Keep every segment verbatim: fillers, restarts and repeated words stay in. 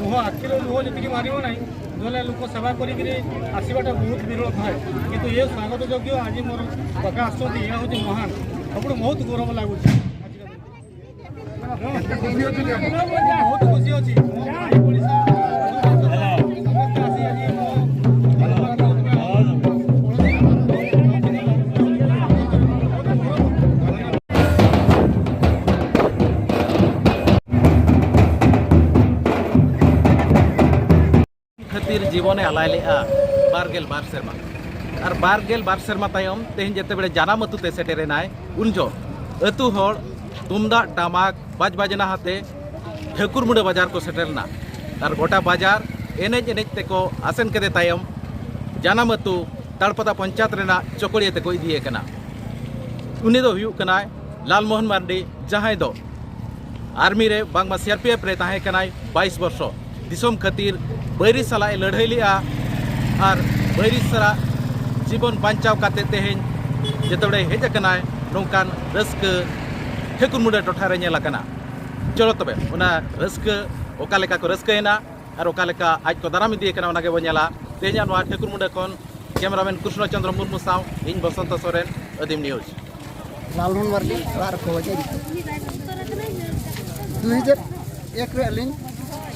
ହଁ, ଆଖିରୁ ଲୁହ ଯେତିକି ବାହାରିବ ନାହିଁ, ନହେଲେ ଲୋକ ସେବା କରିକିରି ଆସିବାଟା ବହୁତ ବିରଳ ଥାଏ। କିନ୍ତୁ ଏ ସ୍ୱାଗତ ଯୋଗ୍ୟ ଆଜି ମୋର ପ୍ରକାଶ ଆସୁଛନ୍ତି, ଏହା ହେଉଛି ମହାନ। ସବୁଠୁ ବହୁତ ଗୌରବ ଲାଗୁଛି। ବହୁତ ଖୁସି ଅଛି। ମୋ ଭାଇ ପଡ଼ିଶା ସମସ୍ତେ ଆସି ଆଜି ମୋ ᱠᱷᱟᱹᱛᱤᱨ ᱡᱤᱵᱚᱱᱮ ᱟᱞᱟᱭ ᱞᱮᱫᱼᱟ ᱵᱟᱨ ᱜᱮᱞ ᱵᱟᱨ ᱥᱮᱨᱢᱟ᱾ ᱟᱨ ᱵᱟᱨ ᱜᱮᱞ ᱵᱟᱨ ᱥᱮᱨᱢᱟ ᱛᱟᱭᱚᱢ ᱛᱮᱦᱮᱧ ᱡᱮᱛᱮ ᱵᱮᱲᱮ ᱡᱟᱱᱟᱢ ᱟᱹᱛᱩ ᱛᱮ ᱥᱮᱴᱮᱨ ᱮᱱᱟᱭ, ᱩᱱ ᱡᱚᱦᱚᱜ ᱟᱹᱛᱩ ᱦᱚᱲ ᱛᱩᱢᱫᱟᱜ ᱴᱟᱢᱟᱠ ᱵᱟᱡᱽ ᱵᱟᱡᱽᱱᱟ ᱟᱛᱮ ᱴᱷᱟᱹᱠᱩᱨ ᱢᱩᱸᱰᱟᱹ ᱵᱟᱡᱟᱨ ᱠᱚ ᱥᱮᱴᱮᱨ ᱞᱮᱱᱟ᱾ ᱟᱨ ᱜᱚᱴᱟ ᱵᱟᱡᱟᱨ ᱮᱱᱮᱡ ᱮᱱᱮᱡ ᱛᱮᱠᱚ ᱟᱥᱮᱱ ᱠᱮᱫᱮ ᱛᱟᱭᱚᱢ ᱡᱟᱱᱟᱢ ᱟᱹᱛᱩ ᱛᱟᱲᱯᱟᱫᱟ ᱯᱚᱧᱪᱟᱭᱮᱛ ᱨᱮᱱᱟᱜ ᱪᱚᱠᱚᱲᱤᱭᱟᱹ ᱛᱮᱠᱚ ᱤᱫᱤᱭᱮ ᱠᱟᱱᱟ᱾ ᱩᱱᱤ ᱫᱚ ᱦᱩᱭᱩᱜ ᱠᱟᱱᱟᱭ ᱞᱟᱞᱢᱳᱦᱚᱱ ᱢᱟᱨᱰᱤ, ᱡᱟᱦᱟᱸᱭ ᱫᱚ ᱟᱨᱢᱤ ᱨᱮ ᱵᱟᱝᱢᱟ ᱥᱤ ᱟᱨ ᱯᱤ ᱮᱯᱷ ᱨᱮ ᱛᱟᱦᱮᱸ ᱠᱟᱱᱟᱭ ᱵᱟᱭᱤᱥ ᱵᱚᱨᱥᱚ᱾ ᱫᱤᱥᱚᱢ ᱠᱷᱟᱹᱛᱤᱨ ᱵᱟᱹᱭᱨᱤ ᱥᱟᱞᱟᱜ ᱮ ᱞᱟᱹᱲᱦᱟᱹᱭ ᱞᱮᱫᱼᱟ ᱟᱨ ᱵᱟᱹᱭᱨᱤ ᱥᱟᱞᱟᱜ ᱡᱤᱵᱚᱱ ᱵᱟᱧᱪᱟᱣ ᱠᱟᱛᱮ ᱛᱮᱦᱮᱧ ᱡᱮᱛᱮ ᱵᱮᱲᱮ ᱦᱮᱡ ᱟᱠᱟᱱᱟᱭ, ᱱᱚᱝᱠᱟᱱ ᱨᱟᱹᱥᱠᱟᱹ ᱴᱷᱟᱹᱠᱩᱨ ᱢᱩᱸᱰᱟᱹ ᱴᱚᱴᱷᱟ ᱨᱮ ᱧᱮᱞ ᱟᱠᱟᱱᱟ᱾ ᱪᱚᱞᱚ ᱛᱚᱵᱮ, ᱚᱱᱟ ᱨᱟᱹᱥᱠᱟᱹ ᱚᱠᱟ ᱞᱮᱠᱟ ᱠᱚ ᱨᱟᱹᱥᱠᱟᱹᱭᱮᱱᱟ ᱟᱨ ᱚᱠᱟ ᱞᱮᱠᱟ ᱟᱡ ᱠᱚ ᱫᱟᱨᱟᱢ ᱤᱫᱤᱭᱮ ᱠᱟᱱᱟ, ᱚᱱᱟ ᱜᱮᱵᱚᱱ ᱧᱮᱞᱟ᱾ ᱛᱮᱦᱮᱧᱟᱜ ᱱᱚᱣᱟ ᱴᱷᱟᱹᱠᱩᱨ ᱢᱩᱸᱰᱟᱹ ᱠᱷᱚᱱ ᱠᱮᱢᱮᱨᱟᱢᱮᱱ ᱠᱨᱤᱥᱱᱚ ᱪᱚᱸᱫᱽᱨᱚ ᱢᱩᱨᱢᱩ ᱥᱟᱶ ᱤᱧ ᱵᱚᱥᱚᱱᱛᱚ ᱥᱚᱨᱮᱱ, ᱟᱹᱫᱤᱢ ᱱᱤᱭᱩᱡᱽ᱾ ᱞᱟᱞᱢᱳᱦᱚᱱ ᱢᱟᱨᱰᱤ, ᱚᱲᱟᱜ ᱨᱮᱠᱚ ᱦᱚᱦᱚ ᱟᱹᱫᱤᱧᱟ᱾ ᱫᱩ ᱦᱟᱡᱟᱨ ᱮᱠ ᱨᱮ ᱟᱹᱞᱤᱧ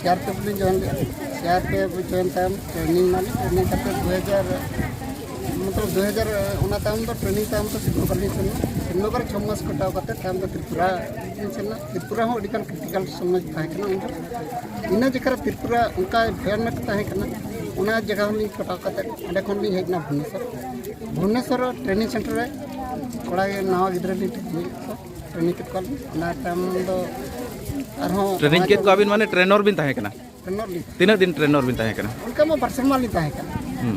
ᱥᱤ ᱟᱨ ᱯᱤ ᱮᱯᱷ ᱞᱤᱧ ᱡᱚᱭᱮᱱ ᱞᱮᱫᱼᱟ᱾ ᱥᱤ ᱟᱨ ᱯᱤ ᱮᱯᱷ ᱡᱚᱭᱮᱱ ᱛᱟᱭᱚᱢ ᱴᱨᱮᱱᱤᱝ ᱮᱱᱟᱞᱤᱧ᱾ ᱴᱨᱮᱱᱤᱝ ᱠᱟᱛᱮ ᱫᱩ ᱦᱟᱡᱟᱨ, ᱢᱚᱛᱞᱚᱵ ᱫᱩ ᱦᱟᱡᱟᱨ, ᱚᱱᱟ ᱛᱟᱭᱚᱢ ᱫᱚ ᱴᱨᱮᱱᱤᱝ ᱛᱟᱭᱚᱢ ᱫᱚ ᱥᱨᱤᱱᱚᱜᱚᱨ ᱞᱤᱧ ᱥᱮᱱ ᱮᱱᱟ᱾ ᱥᱨᱤᱱᱚᱜᱚᱨ ᱨᱮ ᱪᱷᱚ ᱢᱟᱥ ᱠᱟᱴᱟᱣ ᱠᱟᱛᱮ ᱛᱟᱭᱚᱢ ᱫᱚ ᱛᱨᱤᱯᱩᱨᱟ ᱞᱤᱧ ᱥᱮᱱ ᱮᱱᱟ᱾ ᱛᱨᱤᱯᱩᱨᱟ ᱦᱚᱸ ᱟᱹᱰᱤ ᱜᱟᱱ ᱠᱨᱤᱴᱤᱠᱟᱞ ᱥᱚᱢᱚᱭ ᱛᱟᱦᱮᱸ ᱠᱟᱱᱟ ᱩᱱ ᱡᱚᱠᱷᱚᱱ᱾ ᱤᱱᱟᱹ ᱡᱚᱠᱷᱟ ᱨᱮ ᱛᱨᱤᱯᱩᱨᱟ ᱚᱱᱠᱟ ᱵᱷᱚᱭᱟᱱᱚᱠ ᱛᱟᱦᱮᱸ ᱠᱟᱱᱟ᱾ ᱚᱱᱟ ᱡᱟᱭᱜᱟ ᱦᱚᱸᱞᱤᱧ ᱠᱟᱴᱟᱣ ᱠᱟᱛᱮ ᱚᱸᱰᱮ ᱠᱷᱚᱱ ᱞᱤᱧ ᱦᱮᱡ ᱮᱱᱟ ᱵᱷᱩᱵᱽᱱᱮᱥᱚᱨ᱾ ᱵᱷᱩᱵᱽᱱᱮᱥᱚᱨ ᱨᱮ ᱴᱨᱮᱱᱤᱝ ᱥᱮᱱᱴᱟᱨ ᱨᱮ ᱠᱚᱲᱟ ᱜᱮ ᱱᱟᱣᱟ ᱜᱤᱫᱽᱨᱟᱹ ᱞᱤᱧ ᱴᱨᱮᱱᱤᱝ ᱠᱮᱫ ᱠᱚᱣᱟ᱾ ᱴᱨᱮᱱᱤᱝ ᱠᱮᱫ ᱠᱚᱣᱟ ᱞᱤᱧ᱾ ᱚᱱᱟ ᱛᱟᱭᱚᱢ ᱫᱚ ᱟᱨᱦᱚᱸ ᱴᱨᱮᱱᱤᱝ ᱠᱮᱫ ᱠᱚᱣᱟ ᱵᱤᱱ, ᱢᱟᱱᱮ ᱴᱨᱮᱱᱚᱨ ᱵᱤᱱ ᱛᱟᱦᱮᱸ ᱠᱟᱱᱟ? ᱴᱨᱮᱱᱚᱨ ᱞᱤᱧ᱾ ᱛᱤᱱᱟᱹᱜ ᱫᱤᱱ ᱴᱨᱮᱱᱚᱨ ᱵᱤᱱ ᱛᱟᱦᱮᱸ ᱠᱟᱱᱟ? ᱚᱱᱠᱟ ᱢᱟ ᱵᱟᱨ ᱥᱮᱨᱢᱟ ᱞᱤᱧ ᱛᱟᱦᱮᱸ ᱠᱟᱱᱟ᱾ ᱦᱩᱸ᱾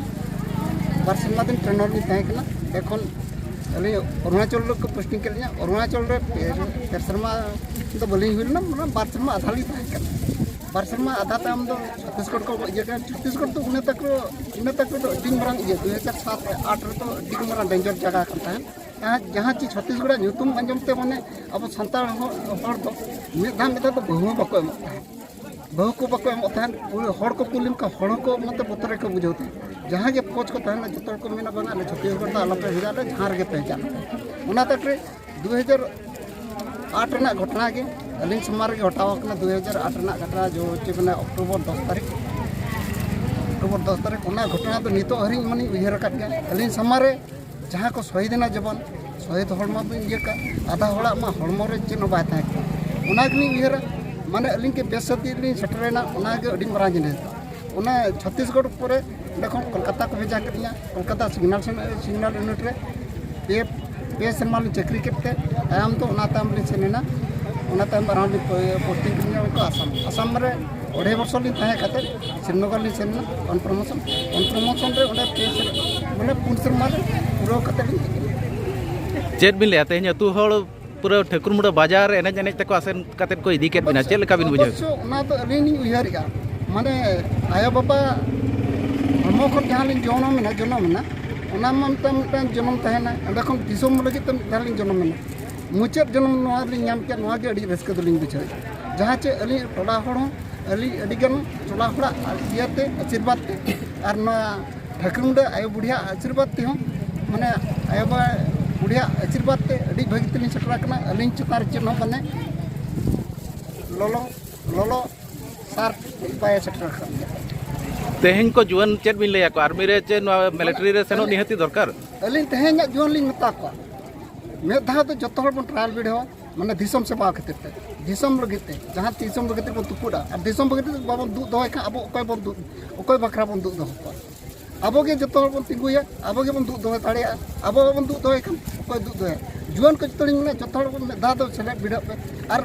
ᱵᱟᱨ ᱥᱮᱨᱢᱟ ᱫᱤᱱ ᱴᱨᱮᱱᱚᱨ ᱞᱤᱧ ᱛᱟᱦᱮᱸ ᱠᱟᱱᱟ᱾ ᱮᱠᱷᱚᱱ ᱟᱹᱞᱤᱧ ᱚᱨᱩᱬᱟᱪᱚᱞ ᱨᱮᱠᱚ ᱯᱳᱥᱴᱤᱝ ᱠᱮᱫ ᱞᱤᱧᱟ᱾ ᱚᱨᱩᱬᱟᱪᱚᱞ ᱨᱮ ᱯᱮ, ᱯᱮ ᱥᱮᱨᱢᱟ ᱫᱚ ᱵᱟᱹᱞᱤᱧ ᱦᱩᱭ ᱞᱮᱱᱟ, ᱢᱟᱱᱮ ᱵᱟᱨ ᱥᱮᱨᱢᱟ ᱟᱫᱷᱟ ᱞᱤᱧ ᱛᱟᱦᱮᱸ ᱠᱟᱱᱟ᱾ ᱵᱟᱨ ᱥᱮᱨᱢᱟ ᱟᱫᱷᱟ ᱛᱟᱭᱚᱢ ᱫᱚ ᱪᱷᱚᱛᱤᱥᱜᱚᱲ ᱠᱚ ᱤᱭᱟᱹ ᱠᱟᱱᱟ᱾ ᱪᱷᱚᱛᱤᱥᱜᱚᱲ ᱫᱚ ᱤᱱᱟᱹ ᱛᱟᱠᱚ, ᱤᱱᱟᱹ ᱛᱟᱠᱚ ᱫᱚ ᱟᱹᱰᱤ ᱢᱟᱨᱟᱝ ᱤᱭᱟᱹ, ᱫᱩ ᱦᱟᱡᱟᱨ ᱥᱟᱛ ᱨᱮ, ᱟᱴ ᱨᱮᱫᱚ ᱟᱹᱰᱤ ᱢᱟᱨᱟᱝ ᱰᱮᱧᱡᱟᱨ ᱡᱟᱭᱜᱟ ᱠᱟᱱ ᱛᱟᱦᱮᱸᱫ᱾ ᱡᱟᱦᱟᱸ, ᱡᱟᱦᱟᱸ ᱪᱮᱫ ᱪᱷᱚᱛᱤᱥᱜᱚᱲ ᱧᱩᱛᱩᱢ ᱟᱸᱡᱚᱢ ᱛᱮ, ᱢᱟᱱᱮ, ᱟᱵᱚ ᱥᱟᱱᱛᱟᱲ ᱦᱚᱲ, ᱦᱚᱲ ᱫᱚ ᱢᱤᱫ ᱫᱷᱟᱣ, ᱢᱤᱫ ᱫᱷᱟᱣ ᱫᱚ ᱵᱟᱹᱦᱩ ᱦᱚᱸ ᱵᱟᱠᱚ ᱮᱢᱚᱜ ᱛᱟᱦᱮᱸᱫ᱾ ᱵᱟᱹᱦᱩ ᱠᱚ ᱵᱟᱠᱚ ᱮᱢᱚᱜ ᱛᱟᱦᱮᱸᱫ, ᱩᱱᱤ ᱦᱚᱲ ᱠᱚ ᱠᱩᱞᱤ ᱞᱮᱢ ᱠᱷᱟᱱ ᱦᱚᱲ ᱦᱚᱸᱠᱚ ᱢᱚᱛᱮ ᱵᱚᱛᱚᱨ ᱜᱮᱠᱚ ᱵᱩᱡᱷᱟᱹᱣ ᱛᱟᱦᱮᱸᱫ᱾ ᱡᱟᱦᱟᱸ ᱜᱮ ᱯᱷᱳᱡᱽ ᱠᱚ ᱛᱟᱦᱮᱱᱟ ᱡᱚᱛᱚ ᱦᱚᱲ ᱠᱚ ᱢᱮᱱᱟ, "ᱵᱟᱝᱟ, ᱟᱞᱮ ᱪᱷᱟᱹᱛᱤᱥᱜᱚᱲ ᱫᱚ ᱟᱞᱚᱯᱮ ᱵᱷᱮᱡᱟ ᱞᱮ, ᱡᱟᱦᱟᱸ ᱨᱮᱜᱮ ᱯᱮ ᱵᱷᱮᱡᱟ ᱞᱮ᱾" ᱚᱱᱟ ᱛᱟᱠ ᱨᱮ ᱫᱩ ᱦᱟᱡᱟᱨ ᱟᱴ ᱨᱮᱱᱟᱜ ᱜᱷᱚᱴᱚᱱᱟ ᱜᱮ ᱟᱹᱞᱤᱧ ᱥᱟᱢᱟᱝ ᱨᱮᱜᱮ ᱜᱷᱚᱴᱟᱣ ᱟᱠᱟᱱᱟ᱾ ᱫᱩ ᱦᱟᱡᱟᱨ ᱟᱴ ᱨᱮᱱᱟᱜ ᱜᱷᱚᱴᱚᱱᱟ ᱡᱚ ᱪᱮᱫ ᱢᱮᱱᱟ ᱚᱠᱴᱳᱵᱚᱨ ᱫᱚᱥ ᱛᱟᱹᱨᱤᱠᱷ, ᱚᱠᱴᱳᱵᱚᱨ ᱫᱚᱥ ᱛᱟᱹᱨᱤᱠᱷ ᱚᱱᱟ ᱜᱷᱚᱴᱚᱱᱟ ᱫᱚ ᱱᱤᱛᱚᱜ ᱦᱟᱹᱨᱤᱡ ᱢᱟᱱᱮᱧ ᱩᱭᱦᱟᱹᱨ ᱟᱠᱟᱫ ᱜᱮᱭᱟ᱾ ᱟᱹᱞᱤᱧ ᱥᱟᱢᱟᱝ ᱨᱮ ᱡᱟᱦᱟᱸ ᱠᱚ ᱥᱚᱦᱤᱫ ᱮᱱᱟ, ᱡᱮᱢᱚᱱ ᱥᱚᱦᱤᱫ ᱦᱚᱲᱢᱚ ᱵᱚᱱ ᱤᱭᱟᱹ ᱠᱟᱜ, ᱟᱫᱷᱟ ᱦᱚᱲᱟᱜ ᱢᱟ ᱦᱚᱲᱢᱚ ᱨᱮ ᱪᱮᱫ ᱦᱚᱸ ᱵᱟᱭ ᱛᱟᱦᱮᱸ ᱠᱟᱱᱟ᱾ ᱚᱱᱟ ᱜᱮᱞᱤᱧ ᱩᱭᱦᱟᱹᱨᱟ, ᱢᱟᱱᱮ ᱟᱹᱞᱤᱧ ᱜᱮ ᱵᱮᱥ ᱥᱟᱹᱛᱤ ᱞᱤᱧ ᱥᱮᱴᱮᱨᱮᱱᱟ, ᱚᱱᱟ ᱜᱮ ᱟᱹᱰᱤ ᱢᱟᱨᱟᱝ ᱡᱤᱱᱤᱥ ᱫᱚ᱾ ᱚᱱᱟ ᱪᱷᱚᱛᱤᱥᱜᱚᱲ ᱯᱚᱨᱮ ᱚᱸᱰᱮ ᱠᱷᱚᱱ ᱠᱳᱞᱠᱟᱛᱟ ᱠᱚ ᱵᱷᱮᱡᱟ ᱠᱮᱫ ᱞᱤᱧᱟ᱾ ᱠᱳᱞᱠᱟᱛᱟ ᱥᱤᱜᱽᱱᱟᱞ ᱥᱮᱱ-, ᱥᱤᱜᱽᱱᱟᱞ ᱤᱭᱩᱱᱤᱴ ᱨᱮ ᱯᱮ, ᱯᱮ ᱥᱮᱨᱢᱟ ᱞᱤᱧ ᱪᱟᱹᱠᱨᱤ ᱠᱮᱫ ᱛᱮ ᱛᱟᱭᱚᱢ ᱫᱚ ᱚᱱᱟ ᱛᱟᱭᱚᱢ ᱞᱤᱧ ᱥᱮᱱ ᱮᱱᱟ᱾ ᱚᱱᱟ ᱛᱟᱭᱚᱢ ᱟᱨᱦᱚᱸ ᱞᱤᱧ ᱯᱳ-, ᱯᱳᱥᱴᱤᱝ ᱠᱮᱫ ᱞᱤᱧᱟ ᱚᱱᱠᱟ ᱟᱥᱟᱢ᱾ ᱟᱥᱟᱢ ᱨᱮ ᱚᱲᱟᱭ ᱵᱚᱪᱷᱚᱨ ᱞᱤᱧ ᱛᱟᱦᱮᱸ ᱠᱟᱛᱮ ᱥᱨᱤᱱᱚᱜᱚᱨ ᱞᱤᱧ ᱥᱮᱱ ᱮᱱᱟ ᱚᱱ ᱯᱨᱚᱢᱳᱥᱚᱱ᱾ ᱚᱱ ᱯᱨᱚᱢᱳᱥᱚᱱ ᱨᱮ ᱚᱸᱰᱮ ᱯᱮ ᱥᱮᱨᱢᱟ, ᱢᱟᱱᱮ ᱯᱩᱱ ᱥᱮᱨᱢᱟ ᱨᱮ ᱯᱩᱨᱟᱹᱣ ᱠᱟᱛᱮ ᱞᱤᱧ ᱦᱮᱡ ᱮᱱᱟ᱾ ᱪᱮᱫ ᱵᱤᱱ ᱞᱟᱹᱭᱟ, ᱛᱮᱦᱮᱧ ᱟᱹᱛᱩ ᱦᱚᱲ ᱯᱩᱨᱟᱹ ᱴᱷᱟᱹᱠᱩᱨᱢᱩᱲᱟᱹ ᱵᱟᱡᱟᱨ ᱮᱱᱮᱡ ᱮᱱᱮᱡ ᱛᱮᱠᱚ ᱟᱥᱮᱱ ᱠᱟᱛᱮᱫ ᱠᱚ ᱤᱫᱤ ᱠᱮᱫ ᱵᱤᱱᱟ, ᱪᱮᱫ ᱞᱮᱠᱟ ᱵᱤᱱ ᱵᱩᱡᱷᱟᱹᱣ? ᱚᱵᱚᱥᱥᱚ ᱚᱱᱟ ᱫᱚ ᱟᱹᱞᱤᱧ ᱞᱤᱧ ᱩᱭᱦᱟᱹᱨᱮᱜᱼᱟ, ᱢᱟᱱᱮ ᱟᱭᱳᱼᱵᱟᱵᱟ ᱦᱚᱲᱢᱚ ᱠᱷᱚᱱ ᱡᱟᱦᱟᱸ ᱞᱤᱧ ᱡᱚᱱᱚᱢ ᱮᱱᱟ, ᱡᱚᱱᱚᱢ ᱮᱱᱟ, ᱚᱱᱟ ᱢᱟ ᱢᱤᱫᱴᱟᱝ ᱢᱤᱫᱴᱟᱝ ᱡᱚᱱᱚᱢ ᱛᱟᱦᱮᱱᱟ᱾ ᱚᱸᱰᱮ ᱠᱷᱚᱱ ᱫᱤᱥᱚᱢ ᱞᱟᱹᱜᱤᱫ ᱛᱮ ᱢᱤᱫ ᱫᱷᱟᱣ ᱞᱤᱧ ᱡᱚᱱᱚᱢ ᱮᱱᱟ, ᱢᱩᱪᱟᱹᱫ ᱡᱚᱱᱚᱢ ᱱᱚᱣᱟ ᱞᱤᱧ ᱧᱟᱢ ᱠᱮᱫ, ᱱᱚᱣᱟ ᱜᱮ ᱟᱹᱰᱤ ᱨᱟᱹᱥᱠᱟᱹ ᱫᱚᱞᱤᱧ ᱵᱩᱡᱷᱟᱹᱣᱮᱫᱼᱟ᱾ ᱡᱟᱦᱟᱸ ᱪᱮ ᱟᱹᱞᱤᱧ ᱴᱚᱞᱟ ᱦᱚᱲ ᱦᱚᱸ, ᱟᱹᱞᱤᱧ ᱟᱹᱰᱤᱜᱟᱱ ᱴᱚᱞᱟ ᱦᱚᱲᱟᱜ ᱤᱭᱟᱹᱛᱮ, ᱟᱥᱤᱨᱵᱟᱫᱽ ᱛᱮ, ᱟᱨ ᱱᱚᱣᱟ ᱴᱷᱟᱹᱠᱨᱩᱢᱩᱸᱰᱟᱹ ᱟᱭᱳ ᱵᱩᱰᱷᱤᱭᱟᱜ ᱟᱥᱤᱨᱵᱟᱫᱽ ᱛᱮᱦᱚᱸ, ᱢᱟᱱᱮ ᱟᱭᱳ ᱵᱟ-, ᱵᱩᱰᱷᱤᱭᱟᱜ ᱟᱥᱤᱨᱵᱟᱫᱽ ᱛᱮ ᱟᱹᱰᱤ ᱵᱷᱟᱹᱜᱤ ᱛᱮᱞᱤᱧ ᱥᱮᱴᱮᱨ ᱟᱠᱟᱱᱟ᱾ ᱟᱹᱞᱤᱧ ᱪᱮᱛᱟᱱ ᱨᱮ ᱪᱮᱫ ᱦᱚᱸ ᱢᱟᱱᱮ ᱞᱚᱞᱚ, ᱞᱚᱞᱚ ᱥᱟᱨ ᱵᱟᱭ ᱥᱮᱴᱮᱨ ᱟᱠᱟᱫ ᱞᱤᱧᱟ᱾ ᱛᱮᱦᱮᱧ ᱠᱚ ᱡᱩᱣᱟᱹᱱ ᱪᱮᱫ ᱵᱤᱱ ᱞᱟᱹᱭ ᱟᱠᱚᱣᱟ, ᱟᱨᱢᱤ ᱨᱮ ᱪᱮ ᱱᱚᱣᱟ ᱢᱤᱞᱤᱴᱟᱨᱤ ᱨᱮ ᱥᱮᱱᱚᱜ ᱱᱤᱦᱟᱹᱛᱤ ᱫᱚᱨᱠᱟᱨ? ᱟᱹᱞᱤᱧ ᱛᱮᱦᱮᱧᱟᱜ ᱡᱩᱣᱟᱹᱱ ᱞᱤᱧ ᱢᱮᱛᱟ ᱠᱚᱣᱟ, ᱢᱤᱫ ᱫᱷᱟᱣ ᱫᱚ ᱡᱚᱛᱚ ᱦᱚᱲ ᱵᱚᱱ ᱴᱨᱟᱭᱟᱞ ᱵᱷᱤᱲ ᱦᱚᱸ, ᱢᱟᱱᱮ ᱫᱤᱥᱚᱢ ᱥᱮᱵᱟ ᱠᱷᱟᱹᱛᱤᱨ ᱛᱮ, ᱫᱤᱥᱚᱢ ᱞᱟᱹᱜᱤᱫ ᱛᱮ, ᱡᱟᱦᱟᱸ ᱫᱤᱥᱚᱢ ᱞᱟᱹᱜᱤᱫ ᱛᱮᱵᱚᱱ ᱛᱩᱯᱩᱫᱟ, ᱟᱨ ᱫᱤᱥᱚᱢ ᱞᱟᱹᱜᱤᱫ ᱛᱮ ᱵᱟᱵᱚᱱ ᱫᱩᱜ ᱫᱚᱦᱚᱭ ᱠᱷᱟᱱ ᱟᱵᱚ ᱚᱠᱚᱭ ᱵᱚᱱ ᱫᱩᱜ, ᱚᱠᱚᱭ ᱵᱟᱠᱷᱨᱟ ᱵᱚᱱ ᱫᱩᱜ ᱫᱚᱦᱚ ᱠᱚᱣᱟ? ᱟᱵᱚ ᱜᱮ ᱡᱚᱛᱚ ᱦᱚᱲ ᱵᱚᱱ ᱛᱤᱸᱜᱩᱭᱟ, ᱟᱵᱚ ᱜᱮᱵᱚᱱ ᱫᱩᱜ ᱫᱚᱦᱚ ᱫᱟᱲᱮᱭᱟᱜᱼᱟ᱾ ᱟᱵᱚ ᱵᱟᱵᱚᱱ ᱫᱩᱜ ᱫᱚᱦᱚᱭ ᱠᱷᱟᱱ ᱚᱠᱚᱭ ᱫᱩᱜ ᱫᱚᱦᱚᱭᱟ? ᱡᱩᱣᱟᱹᱱ ᱠᱚ ᱡᱚᱛᱚ ᱞᱤᱧ ᱢᱮᱱᱟ, ᱡᱚᱛᱚ ᱦᱚᱲ ᱵᱚᱱ ᱢᱤᱫ ᱫᱷᱟᱣ ᱫᱚ ᱥᱮᱞᱮᱫ ᱵᱷᱤᱲᱚᱜ ᱯᱮ᱾ ᱟᱨ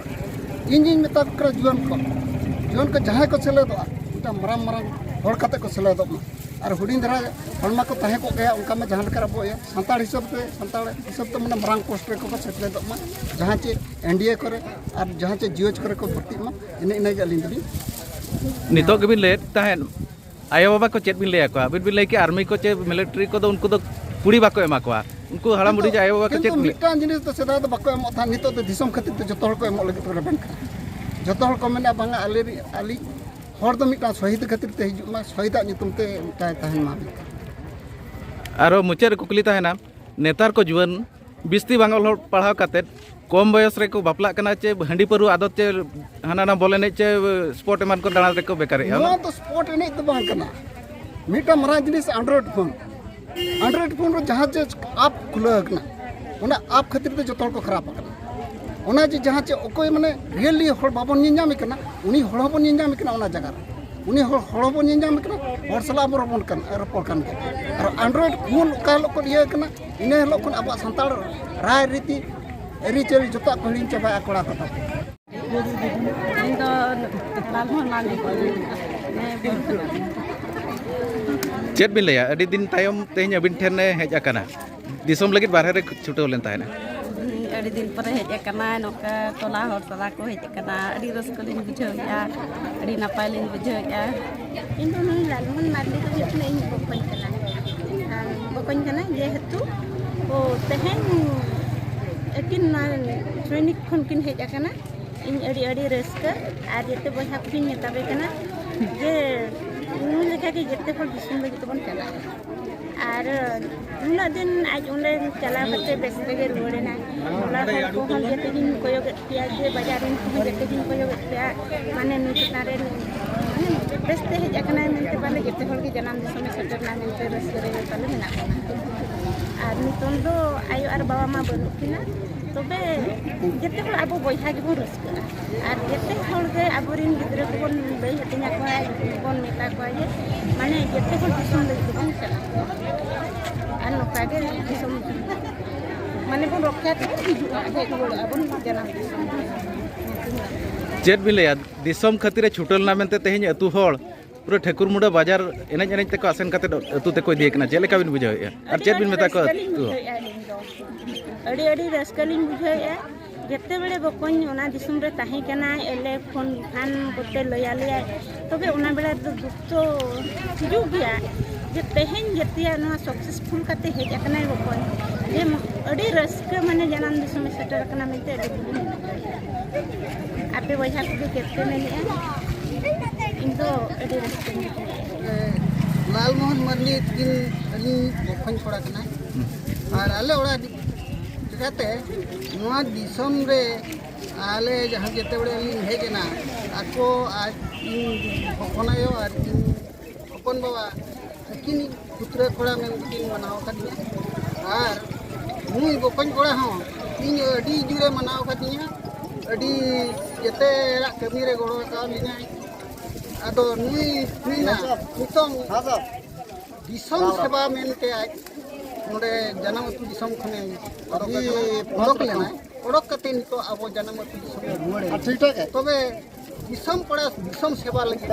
ᱤᱧ ᱜᱤᱧ ᱢᱮᱛᱟ ᱠᱚ ᱠᱟᱱᱟ ᱡᱩᱣᱟᱹᱱ ᱠᱚ, ᱡᱩᱣᱟᱹᱱ ᱠᱚ ᱡᱟᱦᱟᱸᱭ ᱠᱚ ᱥᱮᱞᱮᱫᱚᱜᱼᱟ, ᱢᱤᱫᱴᱟᱝ ᱢᱟᱨᱟᱝ ᱢᱟᱨᱟᱝ ᱦᱚᱲ ᱠᱟᱛᱮ ᱠᱚ ᱥᱮᱞᱮᱫᱚᱜ ᱢᱟ᱾ ᱟᱨ ᱦᱩᱰᱤᱧ ᱫᱷᱟᱨᱟ ᱦᱚᱲ ᱢᱟᱠᱚ ᱛᱟᱦᱮᱸ ᱠᱚᱜ ᱜᱮᱭᱟ, ᱚᱱᱠᱟ ᱢᱟ ᱡᱟᱦᱟᱸ ᱞᱮᱠᱟ ᱟᱵᱚ ᱤᱭᱟᱹ ᱥᱟᱱᱛᱟᱲ ᱦᱤᱥᱟᱹᱵ ᱛᱮ, ᱥᱟᱱᱛᱟᱲ ᱦᱤᱥᱟᱹᱵ ᱛᱮ ᱢᱟᱱᱮ ᱢᱟᱨᱟᱝ ᱯᱳᱥᱴ ᱨᱮᱠᱚ ᱥᱮᱴᱮᱨᱚᱜ ᱢᱟ, ᱡᱟᱦᱟᱸ ᱪᱮ ᱮᱱᱰᱤᱮ ᱠᱚᱨᱮ ᱟᱨ ᱡᱟᱦᱟᱸ ᱪᱮ ᱡᱤᱣᱮᱪ ᱠᱚᱨᱮ ᱠᱚ ᱵᱷᱚᱨᱛᱤᱜ ᱢᱟ᱾ ᱤᱱᱟᱹ ᱤᱱᱟᱹᱜᱮ ᱟᱹᱞᱤᱧ ᱫᱚᱞᱤᱧ ᱱᱤᱛᱚᱜ ᱜᱮᱵᱤᱱ ᱞᱟᱹᱭᱮᱫ ᱛᱟᱦᱮᱸᱫ, ᱟᱭᱳᱼᱵᱟᱵᱟ ᱠᱚ ᱪᱮᱫ ᱵᱤᱱ ᱞᱟᱹᱭ ᱟᱠᱚᱣᱟ? ᱟᱹᱵᱤᱱ ᱵᱤᱱ ᱞᱟᱹᱭ ᱠᱮᱫ ᱟᱨᱢᱤ ᱠᱚ ᱪᱮ ᱢᱤᱞᱤᱴᱟᱨᱤ ᱠᱚᱫᱚ ᱩᱱᱠᱩ ᱫᱚ ᱠᱩᱲᱤ ᱵᱟᱠᱚ ᱮᱢᱟ ᱠᱚᱣᱟ, ᱩᱱᱠᱩ ᱦᱟᱲᱟᱢ ᱵᱩᱰᱷᱤ ᱟᱭᱳᱼᱵᱟᱵᱟ ᱠᱚ ᱪᱮᱫ ᱠᱤᱱᱛᱩ ᱵᱤᱱ ᱞᱟᱹᱭ? ᱢᱤᱫᱴᱟᱝ ᱡᱤᱱᱤᱥ ᱫᱚ ᱥᱮᱫᱟᱭ ᱫᱚ ᱵᱟᱠᱚ ᱮᱢᱚᱜ ᱛᱟᱦᱮᱸᱫ, ᱱᱤᱛᱚᱜ ᱫᱚ ᱫᱤᱥᱚᱢ ᱠᱷᱟᱹᱛᱤᱨ ᱛᱮ ᱡᱚᱛᱚ ᱦᱚᱲ ᱠᱚ ᱮᱢᱚᱜ ᱞᱟᱹᱜᱤᱫ ᱠᱚ ᱨᱮᱵᱮᱱ ᱠᱟᱱᱟ᱾ ᱡᱚᱛᱚ ᱦᱚᱲ ᱠᱚ ᱢᱮᱱᱟ, "ᱵᱟᱝᱟ, ᱟᱞᱮ ᱨᱤ-, ᱟᱞᱤᱡ ᱦᱚᱲ ᱫᱚ ᱢᱤᱫᱴᱟᱝ ᱥᱚᱦᱤᱫ ᱠᱷᱟᱹᱛᱤᱨ ᱛᱮ ᱦᱤᱡᱩᱜ ᱢᱟ, ᱥᱚᱦᱤᱫᱟᱜ ᱧᱩᱛᱩᱢ ᱛᱮ ᱢᱤᱫᱴᱟᱝ ᱛᱟᱦᱮᱱ ᱢᱟ᱾" ᱟᱨᱚ ᱢᱩᱪᱟᱹᱫ ᱨᱮ ᱠᱩᱠᱞᱤ ᱛᱟᱦᱮᱱᱟ, ᱱᱮᱛᱟᱨ ᱠᱚ ᱡᱩᱣᱟᱹᱱ ᱵᱤᱥᱛᱤ ᱵᱟᱝ ᱚᱞ ᱯᱟᱲᱦᱟᱣ ᱠᱟᱛᱮᱫ ᱠᱚᱢ ᱵᱚᱭᱚᱥ ᱨᱮᱠᱚ ᱵᱟᱯᱞᱟᱜ ᱠᱟᱱᱟ, ᱪᱮ ᱦᱟᱺᱰᱤ ᱯᱟᱹᱨᱣᱟᱹ ᱟᱫᱚᱛ, ᱪᱮ ᱦᱟᱱᱟ ᱱᱟ ᱵᱚᱞ ᱮᱱᱮᱡ, ᱪᱮ ᱥᱯᱳᱨᱴ ᱮᱢᱟᱱ ᱠᱚ ᱫᱟᱬᱟ ᱨᱮᱠᱚ ᱵᱮᱠᱟᱨᱮᱜᱼᱟ? ᱱᱚᱣᱟ ᱫᱚ ᱥᱯᱳᱨᱴ ᱮᱱᱮᱡ ᱫᱚ ᱵᱟᱝ ᱠᱟᱱᱟ, ᱢᱤᱫᱴᱟᱝ ᱢᱟᱨᱟᱝ ᱡᱤᱱᱤᱥ Android ᱯᱷᱳᱱ᱾ Android ᱯᱷᱳᱱ ᱨᱮ ᱡᱟᱦᱟᱸ ᱪᱮ ᱟᱯ ᱠᱷᱩᱞᱟᱹᱣ ᱟᱠᱟᱱᱟ, ᱚᱱᱟ ᱟᱯ ᱠᱷᱟᱹᱛᱤᱨ ᱛᱮ ᱡᱚᱛᱚ ᱦᱚᱲ ᱠᱚ ᱠᱷᱟᱨᱟᱯ ᱟᱠᱟᱱᱟ᱾ ᱚᱱᱟ ᱡᱮ ᱡᱟᱦᱟᱸ ᱪᱮ ᱚᱠᱚᱭ ᱢᱟᱱᱮ ᱨᱤᱭᱮᱞᱤ ᱦᱚᱲ ᱵᱟᱵᱚᱱ ᱧᱮᱞ ᱧᱟᱢᱮ ᱠᱟᱱᱟ, ᱩᱱᱤ ᱦᱚᱲ ᱦᱚᱸᱵᱚᱱ ᱧᱮᱞ ᱧᱟᱢᱮ ᱠᱟᱱᱟ ᱚᱱᱟ ᱡᱟᱭᱜᱟ ᱨᱮ᱾ ᱩᱱᱤ ᱦᱚᱲ, ᱦᱚᱲ ᱦᱚᱸᱵᱚᱱ ᱧᱮᱞ ᱧᱟᱢᱮ ᱠᱟᱱᱟ, ᱦᱚᱲ ᱥᱟᱞᱟᱜ ᱵᱚᱱ ᱨᱚᱯᱚᱲ ᱠᱟᱱ, ᱨᱚᱯᱚᱲ ᱠᱟᱱ ᱜᱮᱭᱟ᱾ ᱟᱨ Android ᱯᱷᱳᱱ ᱚᱠᱟ ᱦᱤᱞᱳᱜ ᱠᱷᱚᱱ ᱤᱭᱟᱹ ᱠᱟᱱᱟ, ᱤᱱᱟᱹ ᱦᱤᱞᱳᱜ ᱠᱷᱚᱱ ᱟᱵᱚᱣᱟᱜ ᱥᱟᱱᱛᱟᱲ ᱨᱟᱭ ᱨᱤᱛᱤ ᱟᱹᱨᱤᱪᱟᱹᱞᱤ ᱡᱚᱛᱚᱣᱟᱜ ᱠᱚ ᱦᱤᱲᱤᱧ ᱪᱟᱵᱟᱭᱟ ᱠᱚᱲᱟ ᱠᱚᱫᱚ᱾ ᱤᱧ ᱫᱚ ᱞᱟᱞᱢᱳᱦᱚᱱ ᱢᱟᱱᱰᱤ ᱠᱷᱚᱱ᱾ ᱦᱮᱸ, ᱵᱩᱨᱩ ᱠᱷᱚᱱ᱾ ᱪᱮᱫ ᱵᱤᱱ ᱞᱟᱹᱭᱟ, ᱟᱹᱰᱤ ᱫᱤᱱ ᱛᱟᱭᱚᱢ ᱛᱮᱦᱮᱧ ᱟᱹᱵᱤᱱ ᱴᱷᱮᱱᱮ ᱦᱮᱡ ᱟᱠᱟᱱᱟ, ᱫᱤᱥᱚᱢ ᱞᱟᱹᱜᱤᱫ ᱵᱟᱨᱦᱮ ᱨᱮ ᱪᱷᱩᱴᱟᱹᱣ ᱞᱮᱱ ᱛᱟᱦᱮᱱᱟ? ᱟᱹᱰᱤ ᱫᱤᱱ ᱯᱚᱨᱮ ᱦᱮᱡ ᱟᱠᱟᱱᱟ, ᱱᱚᱝᱠᱟ ᱴᱚᱞᱟ ᱦᱚᱲ ᱥᱟᱞᱟᱜ ᱠᱚ ᱦᱮᱡ ᱟᱠᱟᱱᱟ, ᱟᱹᱰᱤ ᱨᱟᱹᱥᱠᱟᱹ ᱞᱤᱧ ᱵᱩᱡᱷᱟᱹᱣᱮᱫᱼᱟ, ᱟᱹᱰᱤ ᱱᱟᱯᱟᱭ ᱞᱤᱧ ᱵᱩᱡᱷᱟᱹᱣᱮᱫᱼᱟ᱾ ᱤᱧ ᱫᱚ ᱱᱩᱭ ᱞᱟᱞᱢᱳᱦᱚᱱ ᱢᱟᱨᱰᱤ ᱫᱚ ᱦᱩᱭᱩᱜ ᱠᱟᱱᱟ ᱤᱧ ᱵᱚᱠᱚᱧ ᱠᱟᱱᱟ᱾ ᱟᱨ ᱵᱚᱠᱚᱧ ᱠᱟᱱᱟ ᱡᱮᱦᱮᱛᱩ ᱠᱚ ᱛᱮᱦᱮᱧ ᱟᱹᱠᱤᱱ ᱱᱚᱣᱟ ᱥᱚᱭᱱᱤᱠ ᱠᱷᱚᱱ ᱠᱤᱱ ᱦᱮᱡ ᱟᱠᱟᱱᱟ᱾ ᱤᱧ ᱟᱹᱰᱤ ᱟᱹᱰᱤ ᱨᱟᱹᱥᱠᱟᱹ, ᱟᱨ ᱡᱮᱛᱮ ᱵᱚᱭᱦᱟ ᱠᱚᱧ ᱢᱮᱛᱟ ᱯᱮ ᱠᱟᱱᱟ ᱡᱮ ᱱᱩᱭ ᱞᱮᱠᱟ ᱜᱮ ᱡᱮᱛᱮ ᱦᱚᱲ ᱫᱤᱥᱚᱢ ᱞᱟᱹᱜᱤᱫ ᱛᱮᱵᱚᱱ ᱪᱟᱞᱟᱜᱼᱟ᱾ ᱟᱨ ᱱᱩᱱᱟᱹᱜ ᱫᱤᱱ ᱟᱡ ᱚᱸᱰᱮ ᱪᱟᱞᱟᱣ ᱠᱟᱛᱮ ᱵᱮᱥ ᱛᱮᱜᱮ ᱨᱩᱣᱟᱹᱲ ᱮᱱᱟᱭ᱾ ᱴᱚᱞᱟ ᱦᱚᱲ ᱠᱚᱦᱚᱸ ᱡᱮᱛᱮ ᱜᱤᱧ ᱠᱚᱭᱚᱜᱮᱫ ᱯᱮᱭᱟ, ᱡᱮ ᱵᱟᱡᱟᱨ ᱨᱮᱱ ᱠᱚᱦᱚᱸ ᱡᱮᱛᱮ ᱜᱤᱧ ᱠᱚᱭᱚᱜᱮᱫ ᱯᱮᱭᱟ, ᱢᱟᱱᱮ ᱱᱩᱭ ᱪᱮᱛᱟᱱ ᱨᱮ ᱢᱟᱱᱮ ᱵᱮᱥ ᱛᱮ ᱦᱮᱡ ᱟᱠᱟᱱᱟᱭ ᱢᱮᱱᱛᱮ, ᱵᱟᱞᱮ ᱡᱮᱛᱮ ᱦᱚᱲ ᱜᱮ ᱡᱟᱱᱟᱢ ᱫᱤᱥᱚᱢᱮ ᱥᱮᱴᱮᱨ ᱮᱱᱟ ᱢᱮᱱᱛᱮ ᱨᱟᱹᱥᱠᱟᱹ ᱨᱮ ᱛᱟᱞᱮ ᱢᱮᱱᱟᱜ ᱵᱚᱱᱟ᱾ ᱟᱨ ᱱᱤᱛᱚᱝ ᱫᱚ ᱟᱭᱳ ᱟᱨ ᱵᱟᱵᱟ ᱢᱟ ᱵᱟᱹᱱᱩᱜ ᱠᱤᱱᱟ, ᱛᱚᱵᱮ ᱡᱮᱛᱮ ᱦᱚᱲ ᱟᱵᱚ ᱵᱚᱭᱦᱟ ᱜᱮᱵᱚᱱ ᱨᱟᱹᱥᱠᱟᱹᱜᱼᱟ᱾ ᱟᱨ ᱡᱮᱛᱮ ᱦᱚᱲ ᱜᱮ ᱟᱵᱚᱨᱮᱱ ᱜᱤᱫᱽᱨᱟᱹ ᱠᱚᱵᱚᱱ ᱞᱟᱹᱭ ᱦᱟᱹᱴᱤᱧ ᱟᱠᱚᱣᱟ, ᱵᱚᱱ ᱢᱮᱛᱟ ᱠᱚᱣᱟ ᱡᱮ ᱢᱟᱱᱮ ᱡᱮᱛᱮ ᱦᱚᱲ ᱫᱤᱥᱚᱢ ᱞᱟᱹᱜᱤᱫ ᱛᱮᱵᱚᱱ ᱪᱟᱞᱟᱜᱼᱟ᱾ ᱟᱨ ᱱᱚᱝᱠᱟ ᱜᱮ ᱫᱤᱥᱚᱢ ᱢᱟᱱᱮ ᱵᱚᱱ ᱨᱚᱠᱷᱟ ᱛᱮᱵᱚᱱ ᱦᱤᱡᱩᱜᱼᱟ, ᱦᱮᱡ ᱨᱩᱣᱟᱹᱲᱚᱜᱼᱟ ᱵᱚᱱ ᱡᱟᱱᱟᱢ ᱫᱤᱥᱚᱢ᱾ ᱪᱮᱫ ᱵᱤᱱ ᱞᱟᱹᱭᱟ, ᱫᱤᱥᱚᱢ ᱠᱷᱟᱹᱛᱤᱨ ᱮ ᱪᱷᱩᱴᱟᱹᱣ ᱞᱮᱱᱟ ᱢᱮᱱᱛᱮ ᱛᱮᱦᱮᱧ ᱟᱹᱛᱩ ᱦᱚᱲ ᱯᱩᱨᱟᱹ ᱴᱷᱟᱹᱠᱩᱨᱢᱩᱸᱰᱟᱹ ᱵᱟᱡᱟᱨ ᱮᱱᱮᱡ ᱮᱱᱮᱡ ᱛᱮᱠᱚ ᱟᱥᱮᱱ ᱠᱟᱛᱮ ᱟᱹᱛᱩ ᱛᱮᱠᱚ ᱤᱫᱤᱭᱮ ᱠᱟᱱᱟ, ᱪᱮᱫ ᱞᱮᱠᱟ ᱵᱤᱱ ᱵᱩᱡᱷᱟᱹᱣᱮᱫᱼᱟ? ᱟᱨ ᱟᱹᱰᱤ ᱪᱮᱫ ᱵᱤᱱ ᱟᱹᱰᱤ ᱢᱮᱛᱟ ᱠᱚᱣᱟ? ᱨᱟᱹᱥᱠᱟᱹ ᱞᱤᱧ ᱵᱩᱡᱷᱟᱹᱣᱮᱫᱼᱟ ᱟᱹᱞᱤᱧ ᱫᱚ᱾ ᱟᱹᱰᱤ ᱟᱹᱰᱤ ᱨᱟᱹᱥᱠᱟᱹ ᱞᱤᱧ ᱵᱩᱡᱷᱟᱹᱣᱮᱫᱼᱟ᱾ ᱡᱮᱛᱮ ᱵᱮᱲᱮ ᱵᱚᱠᱚᱧ ᱚᱱᱟ ᱫᱤᱥᱚᱢ ᱨᱮ ᱛᱟᱦᱮᱸ ᱠᱟᱱᱟᱭ, ᱮᱞᱮ ᱯᱷᱳᱱ ᱯᱷᱟᱱ ᱠᱚᱛᱮ ᱞᱟᱹᱭ ᱟᱞᱮᱭᱟᱭ, ᱛᱚᱵᱮ ᱚᱱᱟ ᱵᱮᱲᱟ ᱨᱮᱫᱚ ᱫᱩᱠ ᱛᱚ ᱦᱤᱡᱩᱜ ᱜᱮᱭᱟ᱾ ᱡᱮ ᱛᱮᱦᱮᱧ ᱡᱮᱛᱮᱭᱟᱜ ᱱᱚᱣᱟ ᱥᱟᱠᱥᱮᱥᱯᱷᱩᱞ ᱠᱟᱛᱮ ᱦᱮᱡ ᱟᱠᱟᱱᱟᱭ ᱵᱚᱠᱚᱧ, ᱡᱮ ᱟᱹᱰᱤ ᱨᱟᱹᱥᱠᱟᱹ, ᱢᱟᱱᱮ ᱡᱟᱱᱟᱢ ᱫᱤᱥᱚᱢᱮ ᱥᱮᱴᱮᱨ ᱟᱠᱟᱱᱟ ᱢᱮᱱᱛᱮ ᱟᱹᱰᱤ ᱫᱩᱠ ᱞᱤᱧ ᱵᱩᱡᱷᱟᱹᱣᱮᱫᱼᱟ᱾ ᱟᱨ ᱵᱚᱭᱦᱟ ᱠᱚᱜᱮ ᱪᱮᱫ ᱯᱮ ᱢᱮᱱᱮᱫᱼᱟ? ᱤᱧ ᱫᱚ ᱟᱹᱰᱤ ᱨᱟᱹᱥᱠᱟᱹᱧ ᱵᱩᱡᱷᱟᱹᱣᱟ᱾ ᱞᱟᱞᱢᱳᱦᱚᱱ ᱢᱟᱹᱨᱰᱤ ᱛᱤᱠᱤᱱ ᱟᱹᱞᱤᱧ ᱵᱚᱠᱚᱧ ᱠᱚᱲᱟ ᱠᱟᱱᱟᱭ᱾ ᱟᱨ ᱟᱞᱮ ᱚᱲᱟᱜ ᱞᱮᱠᱟᱛᱮ ᱱᱚᱣᱟ ᱫᱤᱥᱚᱢ ᱨᱮ ᱟᱞᱮ ᱡᱟᱦᱟᱸ ᱡᱮᱛᱮ ᱵᱮᱲᱮ ᱞᱤᱧ ᱦᱮᱡ ᱮᱱᱟ, ᱟᱠᱚ ᱟᱡ ᱤᱧ ᱦᱚᱯᱚᱱ ᱟᱭᱳ ᱟᱨ ᱤᱧ ᱦᱚᱯᱚᱱ ᱵᱟᱵᱟ ᱟᱹᱠᱤᱱ ᱯᱩᱛᱨᱟᱹ ᱠᱚᱲᱟ ᱢᱮᱱᱛᱮᱠᱤᱱ ᱢᱟᱱᱟᱣ ᱟᱠᱟᱫᱤᱧᱟ᱾ ᱟᱨ ᱱᱩᱭ ᱵᱚᱠᱚᱧ ᱠᱚᱲᱟ ᱦᱚᱸ ᱤᱧ ᱟᱹᱰᱤ ᱡᱳᱨᱮ ᱢᱟᱱᱟᱣ ᱟᱠᱟᱫᱤᱧᱟ, ᱟᱹᱰᱤ ᱡᱮᱛᱮᱭᱟᱜ ᱠᱟᱹᱢᱤ ᱨᱮ ᱜᱚᱲᱚ ᱟᱠᱟᱫ ᱞᱤᱧᱟᱭ᱾ ᱟᱫᱚ ᱱᱩᱭ ᱢᱮᱱᱟ ᱱᱤᱛᱚᱝ ᱫᱤᱥᱚᱢ ᱥᱮᱵᱟ ᱢᱮᱱᱛᱮ ᱟᱡ ᱱᱚᱰᱮ ᱡᱟᱱᱟᱢ ᱟᱹᱛᱩ ᱫᱤᱥᱚᱢ ᱠᱷᱚᱱᱮ ᱚᱰᱚᱠ ᱟᱠᱟᱱᱟ, ᱚᱰᱚᱠ ᱞᱮᱱᱟᱭ, ᱚᱰᱚᱠ ᱠᱟᱛᱮ ᱱᱤᱛᱚᱜ ᱟᱵᱚ ᱡᱟᱱᱟᱢ ᱟᱹᱛᱩ ᱫᱤᱥᱚᱢ ᱮ ᱨᱩᱣᱟᱹᱲ ᱮᱱᱟ᱾ ᱴᱷᱤᱠ ᱴᱷᱟᱠ᱾ ᱛᱚᱵᱮ ᱫᱤᱥᱚᱢ ᱯᱟᱲᱟ ᱫᱤᱥᱚᱢ ᱥᱮᱵᱟ ᱞᱟᱹᱜᱤᱫ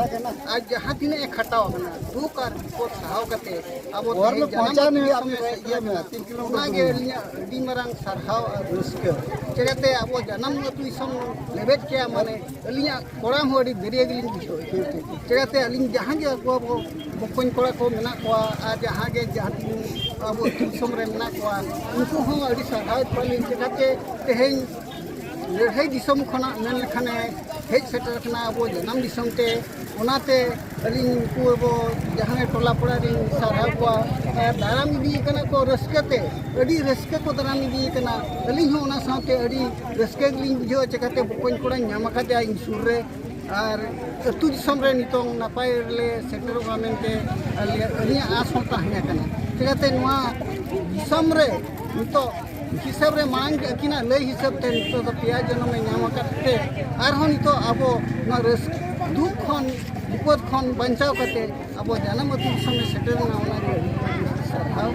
ᱟᱡ ᱡᱟᱦᱟᱸ ᱛᱤᱱᱟᱹᱜ ᱮ ᱠᱷᱟᱴᱟᱣ ᱟᱠᱟᱱᱟ, ᱫᱩᱠ ᱟᱨ ᱵᱤᱯᱚᱫ ᱥᱟᱦᱟᱣ ᱠᱟᱛᱮ ᱟᱵᱚ ᱛᱮᱦᱮᱧ ᱡᱟᱱᱟᱢ ᱟᱹᱛᱩ ᱫᱤᱥᱚᱢ ᱮ ᱥᱮᱴᱮᱨ ᱟᱠᱟᱱᱟ᱾ ᱚᱱᱟᱜᱮ ᱟᱹᱞᱤᱧᱟᱜ ᱟᱹᱰᱤ ᱢᱟᱨᱟᱝ ᱥᱟᱨᱦᱟᱣ ᱟᱨ ᱨᱟᱹᱥᱠᱟᱹ᱾ ᱪᱤᱠᱟᱹᱛᱮ ᱟᱵᱚ ᱡᱟᱱᱟᱢ ᱟᱹᱛᱩ ᱫᱤᱥᱚᱢ ᱞᱮᱵᱮᱫ ᱠᱮᱜᱼᱟ, ᱢᱟᱱᱮ ᱟᱹᱞᱤᱧᱟᱜ ᱠᱚᱲᱟᱢ ᱦᱚᱸ ᱟᱹᱰᱤ ᱫᱟᱹᱨᱭᱟᱹ ᱜᱮᱞᱤᱧ ᱵᱩᱡᱷᱟᱹᱣᱮᱫᱼᱟ᱾ ᱪᱤᱠᱟᱹᱛᱮ ᱟᱹᱞᱤᱧ ᱡᱟᱦᱟᱸ ᱜᱮ ᱟᱵᱚ ᱟᱵᱚ ᱵᱚᱠᱚᱧ ᱠᱚᱲᱟ ᱠᱚ ᱢᱮᱱᱟᱜ ᱠᱚᱣᱟ ᱟᱨ ᱡᱟᱦᱟᱸ ᱜᱮ ᱡᱟᱦᱟᱸ ᱛᱤᱱᱟᱹᱜ ᱟᱵᱚ ᱟᱹᱛᱩ ᱫᱤᱥᱚᱢ ᱨᱮ ᱢᱮᱱᱟᱜ ᱠᱚᱣᱟ, ᱩᱱᱠᱩ ᱦᱚᱸ ᱟᱹᱰᱤ ᱥᱟᱨᱦᱟᱣᱮᱫ ᱠᱚᱣᱟᱞᱤᱧ᱾ ᱪᱤᱠᱟᱹᱛᱮ ᱛᱮᱦᱮᱧ ᱞᱟᱹᱲᱦᱟᱹᱭ ᱫᱤᱥᱚᱢ ᱠᱷᱚᱱᱟᱜ ᱢᱮᱱ ᱞᱮᱠᱷᱟᱱᱮ ᱦᱮᱡ ᱥᱮᱴᱮᱨ ᱠᱟᱱᱟ ᱟᱵᱚ ᱡᱟᱱᱟᱢ ᱫᱤᱥᱚᱢ ᱛᱮ᱾ ᱚᱱᱟᱛᱮ ᱟᱹᱞᱤᱧ ᱱᱩᱠᱩ ᱟᱵᱚ ᱡᱟᱦᱟᱸᱭ ᱴᱚᱞᱟ ᱯᱟᱲᱟ ᱨᱤᱧ ᱥᱟᱨᱦᱟᱣ ᱠᱚᱣᱟ, ᱟᱨ ᱫᱟᱨᱟᱢ ᱤᱫᱤᱭᱮ ᱠᱟᱱᱟ ᱠᱚ ᱨᱟᱹᱥᱠᱟᱹ ᱛᱮ, ᱟᱹᱰᱤ ᱨᱟᱹᱥᱠᱟᱹ ᱠᱚ ᱫᱟᱨᱟᱢ ᱤᱫᱤᱭᱮ ᱠᱟᱱᱟ᱾ ᱟᱹᱞᱤᱧ ᱦᱚᱸ ᱚᱱᱟ ᱥᱟᱶᱛᱮ ᱟᱹᱰᱤ ᱨᱟᱹᱥᱠᱟᱹ ᱜᱮᱞᱤᱧ ᱵᱩᱡᱷᱟᱹᱣᱟ, ᱪᱤᱠᱟᱹᱛᱮ ᱵᱚᱠᱚᱧ ᱠᱚᱲᱟᱧ ᱧᱟᱢ ᱟᱠᱟᱫᱮᱭᱟ ᱤᱧ ᱥᱩᱨ ᱨᱮ, ᱟᱨ ᱟᱹᱛᱩ ᱫᱤᱥᱚᱢ ᱨᱮ ᱱᱤᱛᱚᱝ ᱱᱟᱯᱟᱭ ᱨᱮᱞᱮ ᱥᱮᱴᱮᱨᱚᱜᱼᱟ ᱢᱮᱱᱛᱮ ᱟᱞᱮ, ᱟᱹᱞᱤᱧᱟᱜ ᱟᱸᱥ ᱦᱚᱸ ᱛᱟᱦᱮᱸ ᱠᱟᱱᱟ᱾ ᱪᱤᱠᱟᱹᱛᱮ ᱱᱚᱣᱟ ᱫᱤᱥᱚᱢ ᱨᱮ ᱱᱤᱛᱚᱜ ᱦᱤᱥᱟᱹᱵ ᱨᱮ ᱢᱟᱲᱟᱝ ᱟᱹᱠᱤᱱᱟᱜ ᱞᱟᱹᱭ ᱦᱤᱥᱟᱹᱵ ᱛᱮ ᱱᱤᱛᱚᱜ ᱫᱚ ᱯᱮᱭᱟ ᱡᱚᱱᱚᱢᱮ ᱧᱟᱢ ᱟᱠᱟᱫ ᱛᱮ ᱟᱨᱦᱚᱸ ᱱᱤᱛᱚᱜ ᱟᱵᱚ ᱱᱚᱣᱟ ᱨᱟᱹᱥᱠᱟᱹ ᱫᱩᱠ ᱠᱷᱚᱱ ᱵᱤᱯᱚᱫ ᱠᱷᱚᱱ ᱵᱟᱧᱪᱟᱣ ᱠᱟᱛᱮ ᱟᱵᱚ ᱡᱟᱱᱟᱢ ᱟᱹᱛᱩ ᱫᱤᱥᱚᱢ ᱮ ᱥᱮᱴᱮᱨ ᱮᱱᱟ, ᱚᱱᱟᱜᱮ ᱟᱹᱰᱤ ᱟᱹᱰᱤ ᱥᱟᱨᱦᱟᱣ᱾